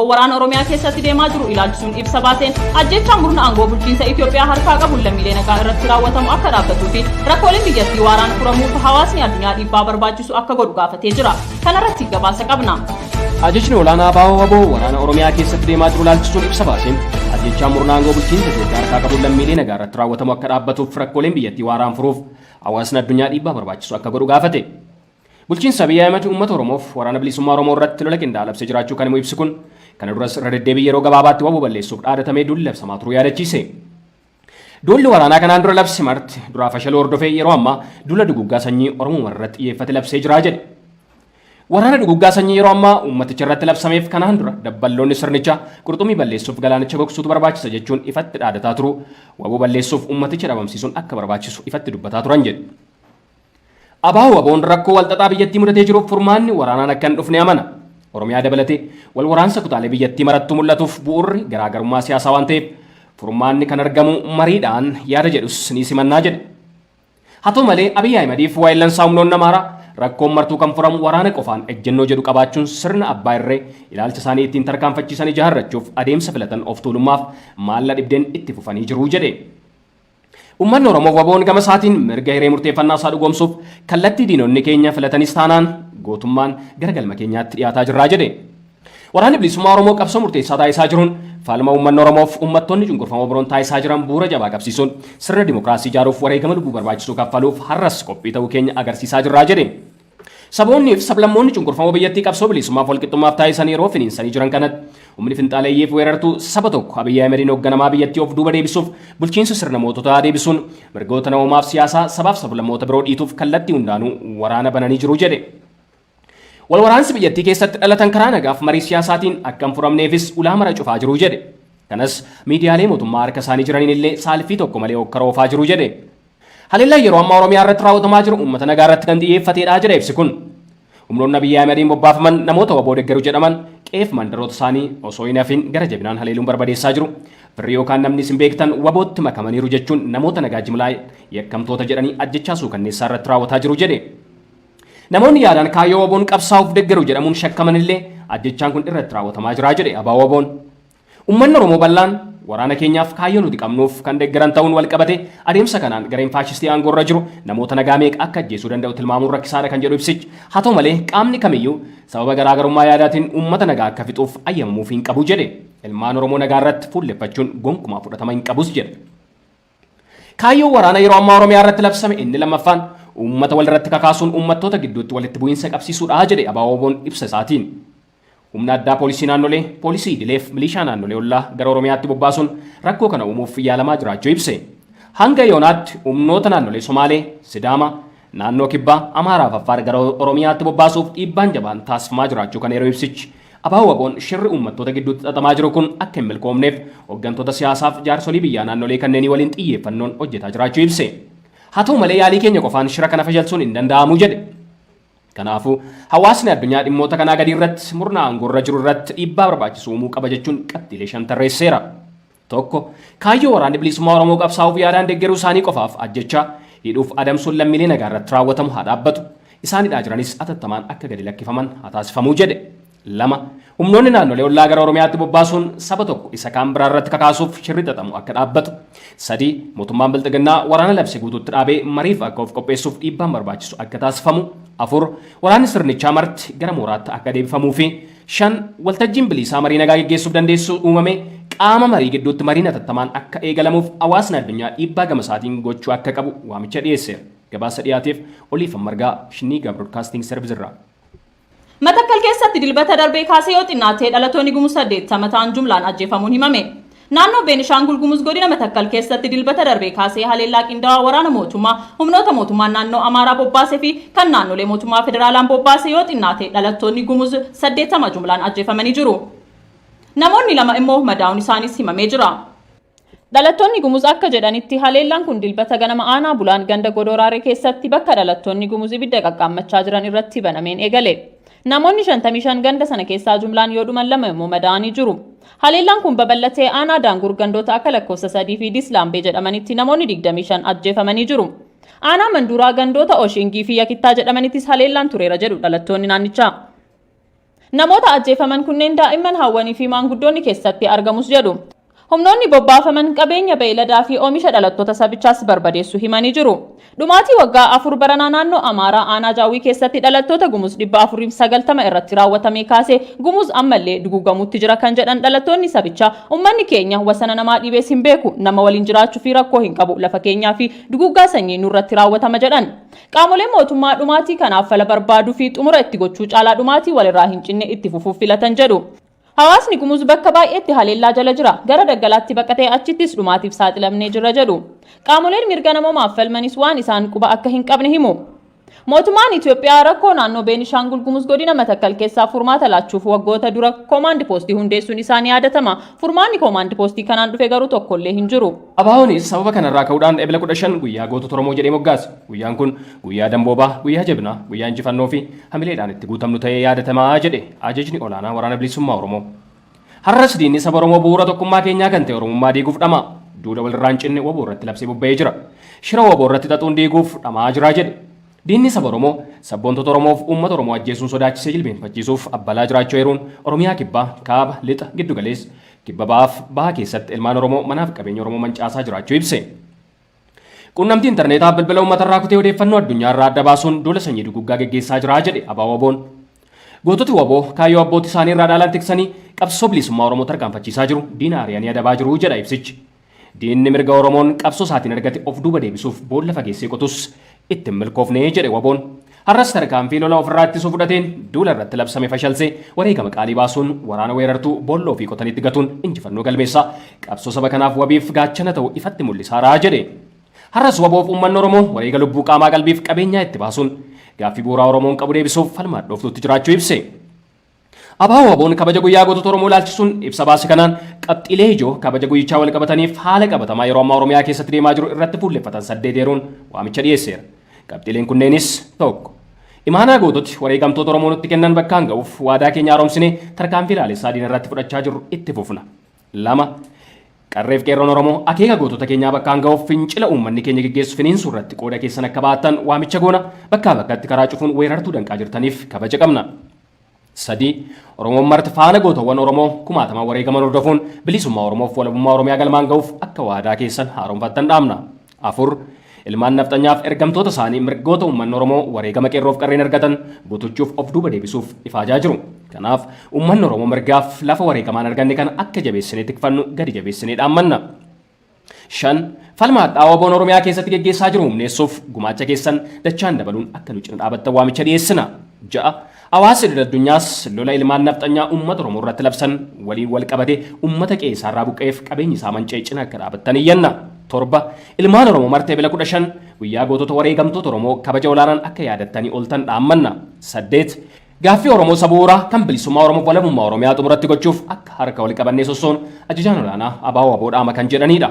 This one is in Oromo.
Waraana Oromiyaa keessatti deemaa jiru ilaalchisuun ibsa baaseen ajjechaa murna aangoo bulchiinsa Itoophiyaa harkaa qabuun lammiilee nagaa irratti raawwatamu akka dhaabbatuu fi rakkooleen biyyattii waaraan furamuuf hawaasni addunyaa dhiibbaa barbaachisu akka godhu gaafatee jira. Kanarratti gabaasa qabna. Ajajni olaanaa ABO WBO waraana Oromiyaa keessatti deemaa jiru ilaalchisuun ibsa baaseen ajjechaa murna aangoo bulchiinsa Itoophiyaa harkaa qabuun lammiilee nagaa irratti raawwatamu akka dhaabbatuuf rakkooleen biyyattii waaraan furuuf hawaasni addunyaa dhiibbaa barbaachisu akka godhu gaafate. Bulchiinsa Abiy Ahimad uummata Oromoof waraana bilisummaa Oromoo irratti lola qindaa'aa labsee jiraachuu kan himu ibsi kun, kana duras irra deddeebiin yeroo gabaabaatti wbo balleessuuf dhaadatamee duulli labsamaa turuu yaadachiise. Duulli waraanaa kanaan dura labse marti duraa fashaluu hordofee yeroo ammaa duula duguggaa sanyii Oromuma irratti xiyyeeffate labsee jira jedhe. Waraana duguggaa sanyii yeroo ammaa uummaticha irratti labsameef kanaan dura dabballoonni sirnichaa qurxummii balleessuuf galaanicha gogsuutu barbaachisa jechuun ifatti dhaadataa turuu, wbo balleessuuf uummaticha dhabamsiisuun akka barbaachisu ifatti dubbataa turan jedhe. ABO-WBOn rakkoo walxaxaa biyyattii mudatee jiruuf furmaanni waraanaan akka hin dhufne amana. Oromiyaa dabalatee wal waraansa kutaalee biyyattii marattuu mul'atuuf bu'uurri garaagarummaa siyaasaa waan ta'eef furmaanni kan argamu mariidhaan yaada jedhus ni simannaa jedhe. Haa ta'u malee Abiy Ahimadiif waayillansaa humnoonni Amaaraa rakkoon martuu kan furamu waraana qofaan ejjennoo jedhu qabaachuun sirna abbaa irree ilaalcha isaanii ittiin tarkaanfachiisan ijaarrachuuf adeemsa filatan of tuulummaaf maalla dhibdeen itti fufanii jiru jedhe. Uummanni Oromoo WBOn gama isaatiin mirga hiree murteeffannaa isaa dhugoomsuuf kallattii diinonni keenya filatanis taanaan gootummaan gara galma keenyaatti dhiyaataa jirraa jedhe. Waraanni Bilisummaa Oromoo qabsoo murteessaa taasisaa jiruun falma uummanni Oromoof uummattoonni cunqurfamoo biroon taasisaa jiran bu'uura jabaa qabsiisuun sirna dimokiraasii ijaaruuf wareegama lubbuu barbaachisuu kaffaluuf har'as qophii ta'uu keenya agarsiisaa jirraa jedhe. Saboonni fi sablammoonni cunqurfamoo biyyattii qabsoo bilisummaaf walqixxummaaf taasisan yeroo finiinsanii jiran kanatti humni finxaaleeyyiif weerartuu saba tokko Abiyyi Ahimediin hoogganamaa biyyattii of duuba deebisuuf bulchiinsa sirna moototaa deebisuun mirgoota namoomaaf siyaasaa sabaaf sablammoota biroo dhiituuf kallattii hundaanuu waraana bananii jiru jedhe. Wal waraansi biyyattii keessatti dhalatan karaa nagaaf marii siyaasaatiin akka hin furamneefis ulaa mara cufaa jiru jedhe. Kanas miidiyaalee mootummaa harka isaanii jiraniin illee saalfii tokko malee hokkara oofaa jiru jedhe. Haleellaan yeroo ammaa Oromiyaa irratti raawwatamaa jiru uummata nagaa irratti kan xiyyeeffateedha jedha ibsi kun. Humnoonni Abiyyi Ahimadiin bobbaafaman namoota wbo deggeru jedhaman qe'eef mandaroota isaanii osoo hin hafin gara jabinaan haleeluun barbadeessaa jiru. Firri yookaan namni isin beektan WBOtti makamaniiru jechuun namoota nagaa jimlaa yakkamtoota jedhanii ajjechaa suukanneessaa irratti raawwataa jiru jedhe. Namoonni yaadaan kaayyoo WBOn qabsaa'uuf deggeru jedhamuun shakkaman illee ajjechaan kun irratti raawwatamaa jira jedhe ABO-WBOn. Ummanni Oromoo bal'aan waraana keenyaaf kaayyoo nuti qabnuuf kan deggeran ta'uun walqabatee adeemsa kanaan gareen faashistii aangoorra jiru namoota nagaa meeqa akka ajjeesuu danda'u tilmaamuun rakkisaadha kan jedhu ibsichi, haa ta'u malee qaamni kamiyyuu sababa garaagarummaa yaadaatiin ummata nagaa akka fixuuf ayyamamuufii hin qabu jedhe. Ilmaan Oromoo nagaarratti fuulleffachuun gonkumaa fudhatama hin qabus jedhe. Kaayyoon waraana yeroo ammaa Oromiyaa irratti labsame inni lammaffaan uummata walirratti kakaasuun uummattoota gidduutti walitti bu'iinsa qabsiisuudha jedhe ABO-WBOn ibsa isaatiin. Humna addaa poolisii naannolee, poolisii idileef milishaa naannolee ollaa gara Oromiyaatti bobbaasuun rakkoo kana uumuuf yaalamaa jiraachuu ibse. Hanga yoonaatti humnoota naannolee Somaalee, Sidaama, Naannoo Kibbaa, Amaaraaf Affaar gara Oromiyaatti bobbaasuuf dhiibbaan jabaan taasifamaa jiraachuu kan eeru ibsichi, ABO-WBOn shirri uummattoota gidduutti xaxamaa jiru kun akka hin milkoomneef hoggantoota siyaasaaf jaarsolii biyyaa naannolee kanneenii waliin xiyyeeffannoon hojjetaa jiraachuu ibse. Haa ta'u malee yaalii keenya qofaan shira kana fashalsuun hin danda'amu jedhe. Kanaafuu, hawaasni addunyaa dhimmoota kanaa gadii irratti murna aangoorra jiru irratti dhiibbaa barbaachisu uumuu qaba jechuun qabxiilee 5 tarreesseera. 1, Kaayyoo Waraanni Bilisummaa Oromoo qabsaa'uuf yaadaan deggeruu isaanii qofaaf ajjechaa, hidhuuf adamsuun lammiilee nagaa irratti raawwatamu haa dhaabbatu. Isaan hidhaa jiranis atattamaan akka gadi lakkifaman haa taasifamuu jedhe. 2, Humnoonni naannolee ollaa gara Oromiyaatti bobbaasuun saba tokko isa kaan biraa irratti kakaasuuf shirri xaxamu akka dhaabbatu. 3, Mootummaan Bilxiginnaa waraana labse guutuutti dhaabee mariif akka of qopheessuuf dhiibbaan barbaachisu akka taasifamu. 4, Waraanni sirnichaa marti gara mooraatti akka deebifamuu fi 5, Waltajjiin biliisaa marii nagaa geggeessuuf dandeessisu uumamee qaama marii gidduutti mariin atattamaan akka eegalamuuf hawaasni addunyaa dhiibbaa gama isaatiin gochuu akka qabu waamicha dhiyeesseera. Gabaasa dhiyaateef Oliifan Margaa, Shinniigaa Broadcasting Service irraa. Matakkal keessatti Dilbata darbee kaasee yoo xinnaate dhalatoonni Gumuz 80 ta'an jumlaan ajjeefamuun himame. Naannoo Beenishaangul Gumuz godina Matakkal keessatti Dilbata darbee kaasee haleellaa qindaawaa waraana mootummaa, humnoota mootummaan naannoo Amaaraa bobbaase fi kan naannolee mootummaa federaalaan bobbaase yoo xinnaate dhalattoonni Gumuz 80 jumlaan ajjeefamanii jiru. Namoonni 2 immoo madaa'uun isaaniis himamee jira. Dhalattoonni Gumuz akka jedhanitti haleellaan kun Dilbata ganama aanaa Bulaan ganda Godooraaree keessatti bakka dhalattoonni Gumuz ibidda qaqqaammachaa jiran irratti banameen eegale. Namoonni 55 ganda sana keessaa jumlaan yoo dhuman 2 immoo madaa'anii jiru. Haleellaan kun babal'atee aanaa Daangur gandoota akka lakkoofsa 3 fi Dislaambee jedhamanitti namoonni 25 ajjeefamanii jiru. Aanaa Manduuraa gandoota Oshingii fi Yakittaa jedhamanittis haleellaan tureera jedhu dhalattoonni naannichaa. Namoota ajjeefaman kunneen daa'imman, haawwanii fi maanguddoonni keessatti argamus jedhu. Humnoonni bobbaafaman qabeenya beeyladaa fi oomisha dhalattoota sabichaas barbadeessuu himanii jiru. Dhumaatii waggaa 4 baranaa naannoo Amaaraa aanaa Jaawwii keessatti dhalattoota Gumuz 490 irratti raawwatamee kaasee Gumuz ammallee duguugamuutti jira kan jedhan dhalattoonni sabichaa, uummanni keenya wasana namaa dhibees hin beeku, nama waliin jiraachuu fi rakkoo hin qabu, lafa keenyaa fi duguuggaa sanyii nurratti raawwatama jedhan. Qaamoleen mootummaa dhumaatii kanaaf fala barbaaduu fi xumura itti gochuu caalaa dhumaatii walirraa hin cinne itti fufuuf filatan jedhu. Hawaasni Gumuz bakka baay'eetti haleellaa jala jira. Gara daggalaatti baqatee achittis dhumaatiif saaxilamnee jirra jedhu. Qaamoleen mirga namoomaaf falmanis waan isaan quba akka hin qabne himu. Mootummaan Itoophiyaa rakkoo naannoo Beenishaangul Gumuz godina Matakkal keessaa furmaata laachuuf waggoota dura koomaand poostii hundeessuun isaa ni yaadatama. Furmaanni koomaand poostii kanaan dhufe garuu tokkollee hin jiru. ABOnis sababa kanarraa ka'uudhaan Ebla 15 guyyaa gootota Oromoo jedhee moggaase. Guyyaan kun guyyaa damboobaa, guyyaa jabinaa, guyyaa injifannoo fi hamileedhaan itti guutamnu ta'ee yaadatamaa jedhe ajajni olaanaa Waraana Bilisummaa Oromoo. Har'as diinni saba Oromoo bu'uura tokkummaa keenyaa kan ta'e Oromummaa diiguuf dhama'a. Duula walirraa hin cinne WBO irratti labsee bobba'ee jira. Shira WBO irratti xaxuun diiguuf dhama'aa jira jedhe. Diinni saba Oromoo sabboontota Oromoof uummata Oromoo ajjeesuun sodaachisee jilbeenfachiisuuf abbalaa jiraachuu eeruun Oromiyaa Kibbaa, Kaaba, Lixa, Giddu Galeessa, Kibba Bahaaf Baha keessatti ilmaan Oromoo manaaf qabeenya Oromoo mancaasaa jiraachuu ibse. Quunnamtii intarneetaa bilbila uummatarraa kutee odeeffannoo addunyaarraa adda baasuun duula sanyii duguggaa geggeessaa jira jedhe ABO WBOn. Goototi WBO kaayyoo abbootii isaanii irraa dhaalan tiksanii qabsoo bilisummaa Oromoo tarkaanfachiisaa jiru, diina ari'anii adabaa jiru jedha ibsichi. Diinni mirga Oromoon qabsoo isaatiin argate of duuba deebisuuf boolla fageessee qotus itti hin milkoofne jedhe WBOn. Har'as tarkaanfii lola ofirraa ittisuu fudhateen duula irratti labsame fashalsee wareegama qaalii baasuun waraana weerartuu boolla ofii qotanitti gatuun injifannoo galmeessaa qabsoo saba kanaaf wabiif gaachana ta'u ifatti mul'isaaraa jedhe. Har'as WBOf uummanni Oromoo wareega lubbuu qaamaa qalbiif qabeenyaa itti baasuun gaaffii bu'uuraa Oromoon qabu deebisuuf falma hadhooftuutti jiraachuu ibse. ABO WBOn kabaja guyyaa gootota Oromoo ilaalchisuun ibsa baase kanaan qabxiilee ijoo kabaja guyyichaa wal qabataniif haala qabatamaa yeroo ammaa Oromiyaa keessatti deemaa jiru irratti fuulleffatan 8 eeruun waamicha dhiyeesseera. Qabxiileen kunneenis 1. Imaanaa goototi wareegamtoota Oromoo nutti kennan bakkaan ga'uuf waadaa keenya haaromsinee tarkaanfii laalessaa diina irratti fudhachaa jirru itti fufna. 2. Qarreef qeerroon Oromoo akeeka gootota keenyaa bakkaan ga'uuf fincila uummanni keenya geggeessu finiinsuu irratti qooda keessan akka baattan waamicha goona. Bakkaa bakkatti karaa cufuun weerartuu danqaa jirtaniif kabaja qabna. 3. Oromoon marti faana gootowwan Oromoo kumaatamaan wareegaman hordofuun bilisummaa Oromoof walabummaa Oromiyaa galmaan ga'uuf akka waadaa keessan haaromfattan dhaamna. 4. Ilmaan nafxanyaaf ergamtoota isaanii mirgoota uummanni Oromoo wareegama qeerroof qarreen argatan butuchuuf of duuba deebisuuf ifaajaa jiru. Kanaaf uummanni Oromoo mirgaaf lafa wareegamaan arganne kana akka jabeessinee tikfannu gadi jabeessinee dhaammanna. 5. Falma hadhaawaa WBOn Oromiyaa keessatti geggeessaa jiru humneessuuf gumaacha keessan dachaan dabaluun akka nu cina dhaabattan waamicha dhiyeessina. 6. Hawaasni idil addunyaas lola ilmaan nafxanyaa uummata Oromoo irratti labsan waliin wal qabatee uummata qe'ee isaarraa buqqa'eef qabeenyi isaa manca'e cina akka dhaabattan iyyanna. 7. Ilmaan Oromoo marti Ebila 15 guyyaa gootota wareegamtoota Oromoo kabaja olaanaan akka yaadattanii ooltan dhaammanna. 8. Gaaffii Oromoo isa bu'uuraa kan bilisummaa Oromoof walabummaa Oromiyaa xumuratti gochuuf akka harka wal qabannee sossoonu ajajaan olaanaa ABO WBO dhaama kan jedhaniidha.